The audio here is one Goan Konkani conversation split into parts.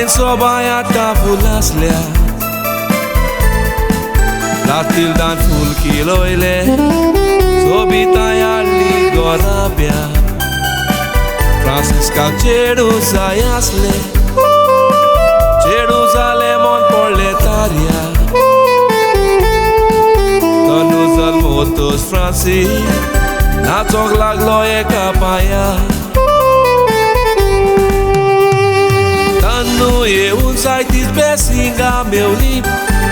बागेन सोबाय आतां फूल आसल्या लातिल्दान फूल किलोयले सोबिताय हाडली गोराब्या फ्रांसिस्काक चेडूं जाय आसलें चेडूं जालें मन पडलें तारया तनु जल्मोतच फ्रांसीस नाचोंक लागलो एका पांया तनु येवन जायतीच ब्लेसिंगां मेवली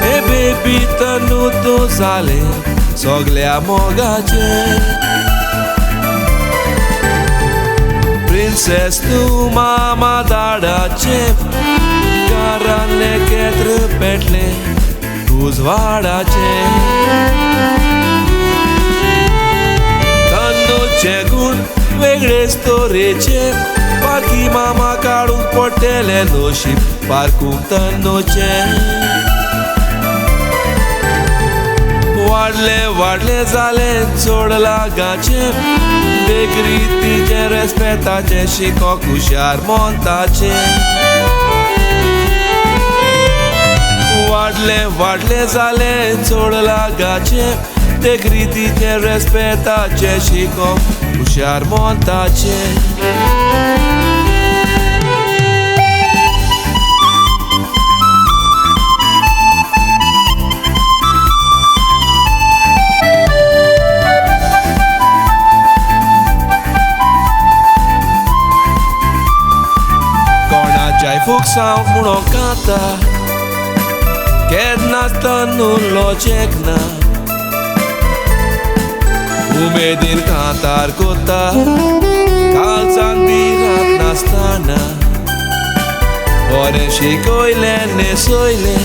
हे बेबी तनु तूं जालें सगल्या मोगाचें प्रिंसेस तूं मामा दाडाचें घरान खेत्र पेटलें उजवाडाचें तन्नूचे गूण वेगळेच तरेचे पारखी मामा काडूंक पडटलें नशीब पारखूंक तन्नूचें वाडलें वाडलें जालें चड लागाचें बेकरी तिचें रेस्पेताचें शिकोंक हुशार मोन्ताचें वाडलें वाडलें जालें चड लागाचें देखरी तिचें रेस्पेताचें शिकोंक हुशार मोन्ताचें. फुकसांव म्हणूंक खाता केन्नाच तन्नू लॉजेक ना उमेदीन कांतार कोता कालसान भिरांत नासतना बरें शिकयलें न्हेसयलें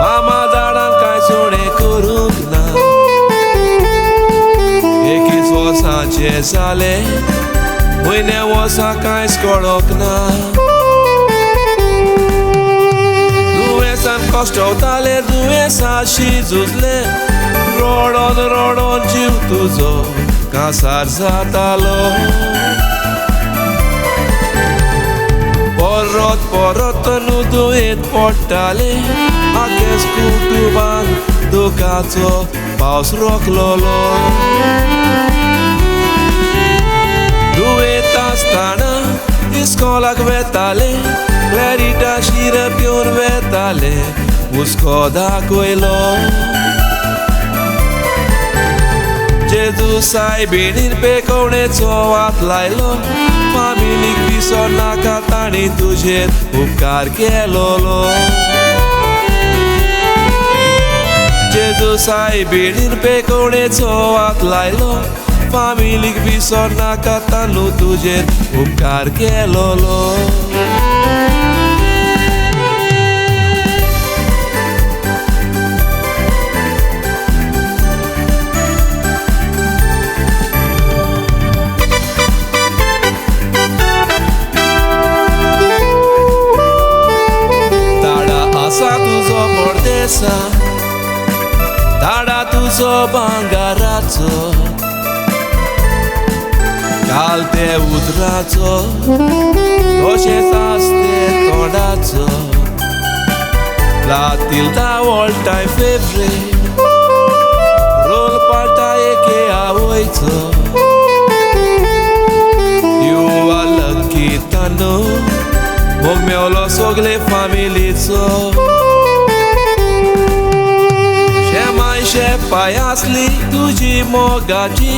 मामा दाडान कांय सोणें करूंक ना 21 वर्सांचें जालें म्हयने वर्सां कांयच कळोंक ना दुयेंसान कश्टवतालें दुयेंसाशी झुजलें रडोन रडोन जीव तुजो कांसार जातालो परत परत तनु दुयेंत पडटालें आकेस कुटुंबान दुखाचो पावस रोखलोलो दुयेंत आसतना इस्कोलाक वेतालें क्लॅरिटा शिरप घेवन वेतालें हुस्को दाखयलो जेजू सायबिणीन पेकोवणेचो हात लायलो फामिलीक विसरनाका तांणी तुजेर उपकार केलोलो जेजू सायबिणीन पेकोवणेचो हात लायलो फामिलीक विसरनाका तांणी तुजेर उपकार केलोलो. ताडा आसा तुजो परदेसा ताडा तुजो भांगराचो काल ते उतराचो तशेंच आसते तोंडाचो लातिल्दा ऑल टायम फेवरेट रोल पाळटा एके आवयचो you are lucky Tanu मोग मेवलो सगले फामिलीचो शेमाय शेपाय आसली तुजी मोगाची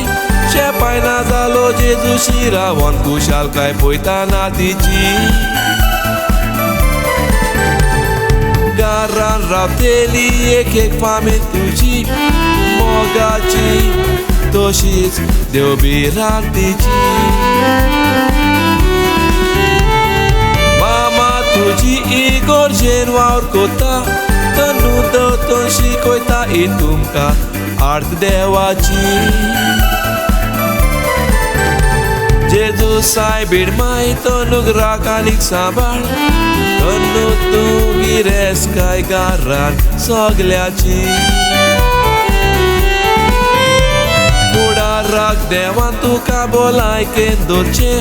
शेपाय ना जालो जेजू शिरावन खुशालकाय पळयतना तिची घरान रावतली एक एक फामील तुजी मोगाची तशीच देव भिरांतीची मामा तुजी इगोर्जेन वावर कोता तनु दवतन शिकयता ही तुमकां आर्त देवाची जेजू सायबीण माय तनूक राख आनीक सांबाळ तनु तूं गिरेस्तकाय घरान सगल्याची फुडाराक देवान तुका भलायकेन दवरचें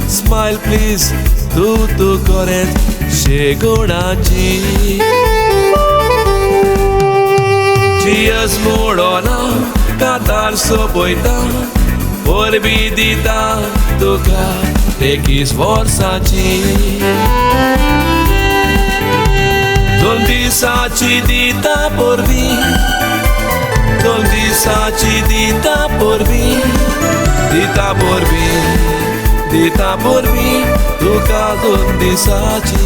स्मायल प्लीज तूं तूं करेंच शेगुणाची. चियर्स मोडना कातार सोंपयता परबी दिता तुका 21 वर्सांची. 2 दिसाची दिता परबी, 2 दिसाची दिता परबी, दिता परबी, दिता परबी तुका 2 दिसाची.